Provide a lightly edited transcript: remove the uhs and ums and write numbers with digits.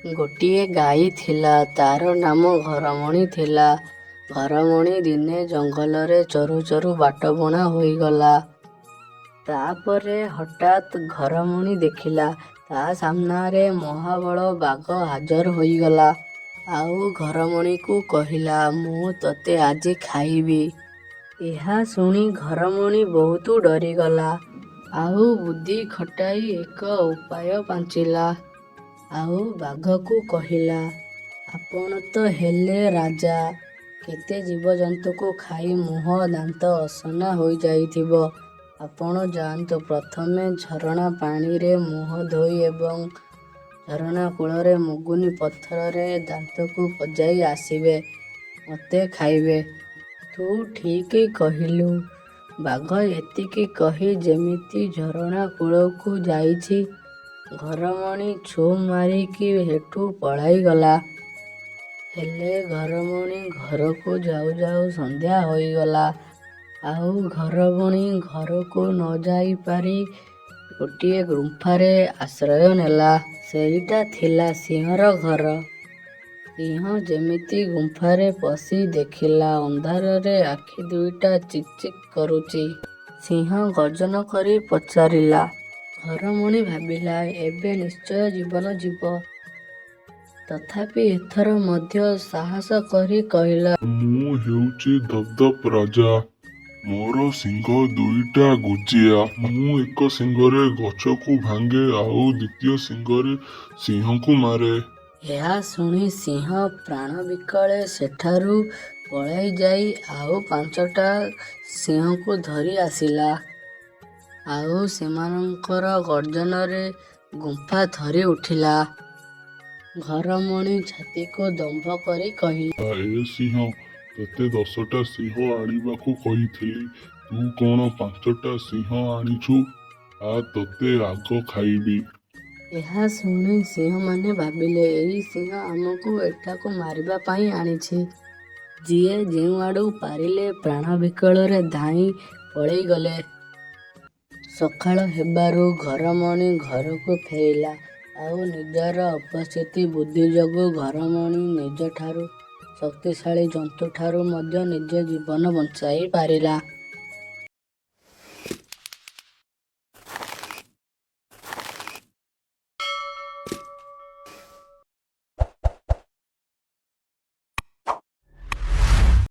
ଗୋଟିଏ ଗାଈ ଥିଲା। ତା'ର ନାମ ଘରମଣି ଥିଲା। ଘରମଣି ଦିନେ ଜଙ୍ଗଲରେ ଚରୁ ଚରୁ ବାଟବଣା ହୋଇଗଲା। ତା'ପରେ ହଠାତ୍ ଘରମଣି ଦେଖିଲା, ତା' ସାମ୍ନାରେ ମହାବଳ ବାଘ ହାଜର ହୋଇଗଲା। ଆଉ ଘରମଣିକୁ କହିଲା, "ମୁଁ ତୋତେ ଆଜି ଖାଇବି।" ଏହା ଶୁଣି ଘରମଣି ବହୁତ ଡରିଗଲା। ଆଉ ବୁଦ୍ଧି ଖଟାଇ ଏକ ଉପାୟ ପାଞ୍ଚିଲା। ଆଉ ବାଘକୁ କହିଲା, "ଆପଣ ତ ହେଲେ ରାଜା। କେତେ ଜୀବଜନ୍ତୁଙ୍କୁ ଖାଇ ମୁହଁ ଦାନ୍ତ ଅସନା ହୋଇଯାଇଥିବ। ଆପଣ ଯାଆନ୍ତୁ, ପ୍ରଥମେ ଝରଣା ପାଣିରେ ମୁହଁ ଧୋଇ ଏବଂ ଝରଣା କୂଳରେ ମୁଗୁନି ପଥରରେ ଦାନ୍ତକୁ ପଜାଇ ଆସିବେ, ମୋତେ ଖାଇବେ।" "ତୁ ଠିକ୍ କହିଲୁ।" ବାଘ ଏତିକି କହି ଯେମିତି ଝରଣା କୂଳକୁ ଯାଇଛି, ଘରମଣି ଛୁ ମାରିକି ସେଠୁ ପଳାଇଗଲା। ହେଲେ ଘରମଣି ଘରକୁ ଯାଉ ଯାଉ ସନ୍ଧ୍ୟା ହୋଇଗଲା। ଆଉ ଘରମଣି ଘରକୁ ନ ଯାଇପାରି ଗୋଟିଏ ଗୁମ୍ଫାରେ ଆଶ୍ରୟ ନେଲା। ସେଇଟା ଥିଲା ସିଂହର ଘର। ସିଂହ ଯେମିତି ଗୁମ୍ଫାରେ ପଶି ଦେଖିଲା, ଅନ୍ଧାରରେ ଆଖି ଦୁଇଟା ଚିକ୍ ଚିକ୍ କରୁଛି। ସିଂହ ଗର୍ଜନ କରି ପଚାରିଲା। ଘରମଣି ଭାବିଲା, ଏବେ ନିଶ୍ଚୟ ଜୀବନ ଯିବ। ତଥାପି ଏଥର ମଧ୍ୟ ସାହସ କରି କହିଲା, ମୁଁ ହେଉଛି ଧପଧପ ରାଜା। ମୋର ଶିଙ୍ଗ ଦୁଇଟା ଗୋଜିଆ। ମୁଁ ଏକ ଶିଙ୍ଗରେ ଗଛକୁ ଭାଙ୍ଗେ ଆଉ ଦ୍ୱିତୀୟ ଶିଙ୍ଗରେ ସିଂହକୁ ମାରେ। ଏହା ଶୁଣି ସିଂହ ପ୍ରାଣ ବିକଳେ ସେଠାରୁ ପଳାଇ ଯାଇ ଆଉ ପାଞ୍ଚଟା ସିଂହକୁ ଧରି ଆସିଲା। ଆଉ ସେମାନଙ୍କର ଗର୍ଜନରେ ଗୁମ୍ଫା ଥରି ଉଠିଲା। ଘରମଣି ଛାତିକୁ ଦମ୍ଭ କରି କହିଲା, ଏ ସିଂହ, ତୋତେ 10ଟା ସିଂହ ଆଣିବାକୁ କହିଥିଲି, ତୁ କ'ଣ 5ଟା ସିଂହ ଆଣିଛୁ? ଆ ତୋତେ ଆଗ ଖାଇବି। ଏହା ଶୁଣି ସିଂହମାନେ ଭାବିଲେ, ଏଇ ସିଂହ ଆମକୁ ଏଠାକୁ ମାରିବା ପାଇଁ ଆଣିଛି। ଯିଏ ଯେଉଁଆଡ଼ୁ ପାରିଲେ ପ୍ରାଣ ବିକଳରେ ଧାଇଁ ପଳାଇଗଲେ। ସକାଳ ହେବାରୁ ଘରମଣି ଘରକୁ ଫେରିଲା। ଆଉ ନିଜର ଉପସ୍ଥିତ ବୁଦ୍ଧି ଯୋଗୁଁ ଘରମଣି ନିଜଠାରୁ ଶକ୍ତିଶାଳୀ ଜନ୍ତୁଠାରୁ ମଧ୍ୟ ନିଜ ଜୀବନ ବଞ୍ଚାଇ ପାରିଲା।